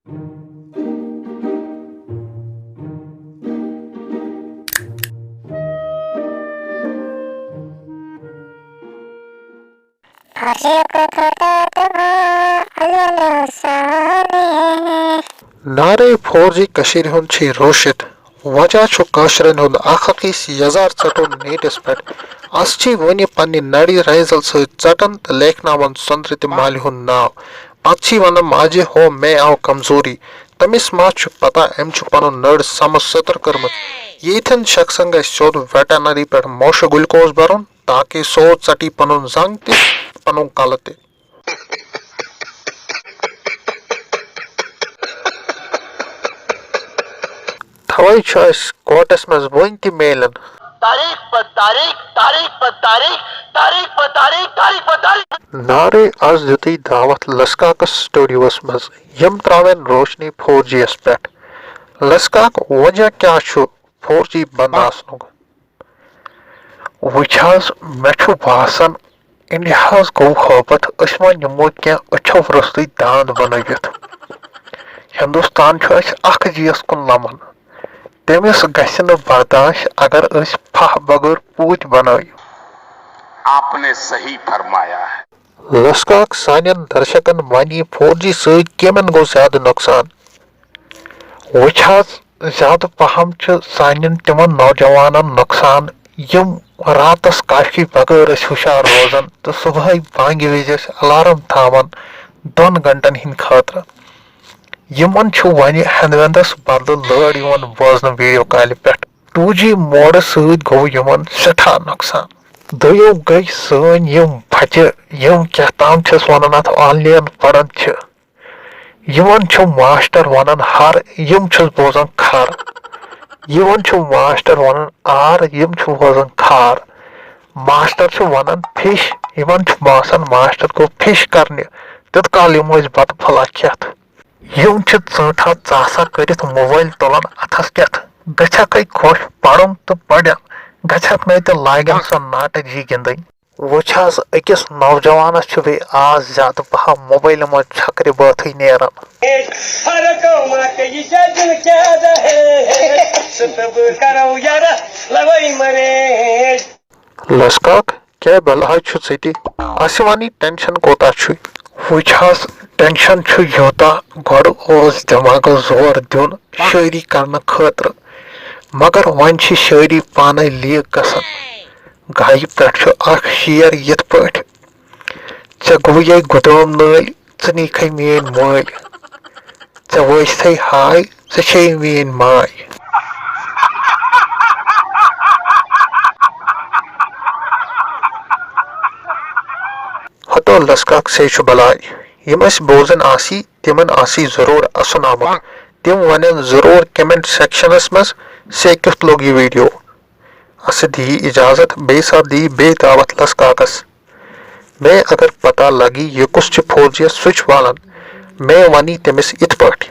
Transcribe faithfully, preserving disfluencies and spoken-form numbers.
نعرے فور جی کٔشیٖرِ ہُنٛد چھُے روشت۔ وجہ چھُ کٲشرٮ۪ن ہُنٛد اکھ أکِس یزار ژٹُن نیٹس پٮ۪ٹھ۔ اَسہِ چھِ وُنہِ پننہِ نرِ رینزل سۭتۍ ژٹان تہٕ لیکھناوان سۄندرِ تہٕ مالہِ ہُنٛد ناو۔ پتہٕ چھِ ونان ماجہِ، ہو مےٚ آو کمزوری۔ تٔمِس ما چھُ پتہ أمۍ چھُ پنُن نٔر سمٕژ سٔتٕر کٔرمٕژ؟ ییٖتھٮ۪ن شخصن گژھِ سیوٚد ویٹرنری پٮ۪ٹھ موشہٕ گلوکوز برُن، تاکہ سُہ ژٹہِ پنُن زنٛگ تہِ، پنُن کلہٕ تہِ۔ توے چھُ اَسہِ کورٹس منٛز وُنہِ تہِ میلان۔ تاریخ پتہٕ تاریخ، تاریخ پتہٕ تاریخ، تاریخ پتہٕ تاریخ، تاریخ پتہٕ تاریخ۔ نعرے، از دیُتُے دعوت لسکاکس سٹوڈیوس منٛز۔ یِم تراون روشنی فور جی یس پٮ۪ٹھ۔ لسکاک، وجہ کیٛاہ چھُ فور جی بند آسنُک؟ وٕچھ حظ، مےٚ چھُ باسان، انڈیاہس گوٚو ہٲبتھ، أسۍ ما نِمو کینٛہہ أچھو روٚستُے داند بنٲوِتھ۔ ہندوستان چھُ اَسہِ اکھ جیٖیَس کُن لمان۔ تٔمِس گژھِ نہٕ برداش اگر أسۍ پھاہ بغٲر پوٗتۍ بنٲیِو۔ آپ نے صحیح فرمایا ہے۔ لسکاک، سانٮ۪ن درشکن ونہِ فور جی سۭتۍ کٔمن گوٚو زیادٕ نۄقصان؟ وٕچھ حظ، زیادٕ پہم چھُ سانٮ۪ن تِمن نوجوانن نۄقصان، یِم راتس کافی بغٲر ٲسۍ ہُشار روزان تہٕ صبحٲے بانگہِ وِزِ ٲسۍ الارم تھاوان دۄن گنٹن ہٕنٛدِ خٲطرٕ۔ یِمن چھُ وۄنۍ ہٮ۪نٛدوٮ۪نٛدس بدلہٕ لٲر یِوان بوزنہٕ ویڈیو کالہِ پٮ۪ٹھ۔ ٹوٗ جی موڈٕ سۭتۍ گوٚو یِمن سٮ۪ٹھاہ نۄقصان۔ دوٚیِم گٔے سٲنۍ یِم بچہِ، یِم کیٛاہ تام چھِس ونان اتھ آنلاین پران چھِ۔ یِمن چھُ ماسٹر ونان ہر، یِم چھِس بوزان کھر۔ یِمن چھُ ماسٹر ونان آر، یِم چھِ بوزان کھار۔ ماسٹر چھُ ونان فِش، یِمن چھُ باسان ماسٹر گوٚو فِش کرنہِ۔ تیوٗت کال یِم ٲسۍ بتہٕ پھوٚلہ کھٮ۪تھ۔ یِم چھِ ژٲنٛٹھا ژاسا کٔرِتھ موبایل تُلان اتھس کٮ۪تھ۔ گژھکھ ہے خۄش پرُن تہٕ پرن، گژھکھ نَے تہٕ لاگن سۄ ناٹہٕ جی گِنٛدٕنۍ۔ وٕچھ حظ، أکِس نوجوانس چھُ بیٚیہِ آز زیادٕ پہم موبایلہِ منٛز چھکرِ بٲتھٕے نیران۔ ہر قومہ کہ یہ جج کیا ہے، ست بہٕ کرو یارہ لوے مریج۔ لسکاک، کیٛاہ بلاے چھُ ژےٚ تہِ؟ آسہِ وَنٕے ٹینشن کوٗتاہ چھُے؟ وٕچھ حظ، ٹینشن چھُ یوٗتاہ، گۄڈٕ اوس دٮ۪ماغس زور دیُن شٲعری کرنہٕ خٲطرٕ، مگر وۄنۍ چھِ شٲعری پانے لیٖک گژھان۔ گایہِ پٮ۪ٹھ چھُ اکھ شعر یِتھ پٲٹھۍ، ژےٚ گوٚوُے گُدام نٲلۍ، ژٕ نِکھے میٲنۍ مٲلۍ۔ ژےٚ وٲسۍ تھے ہاے، ژےٚ چھے میٲنۍ ماے۔ ہتو لسکاک سے چھُ بلاے۔ یِم اَسہِ بوزان آسی، تِمن آسی ضروٗر اَسُن آمُت۔ تِم وَنن ضروٗر کمنٹ سیکشنس منٛز، سے کیُتھ لوٚگ یہِ ویڈیو۔ اسہِ دِیہِ اجازت، بیٚیہِ ساتہٕ دِیہِ بیٚیہِ دعوت لسکاکس۔ مےٚ اگر پتہ لگہِ یہِ کُس چھُ فوجیس سُچ والان، مےٚ ونہِ تٔمِس یِتھ پٲٹھۍ۔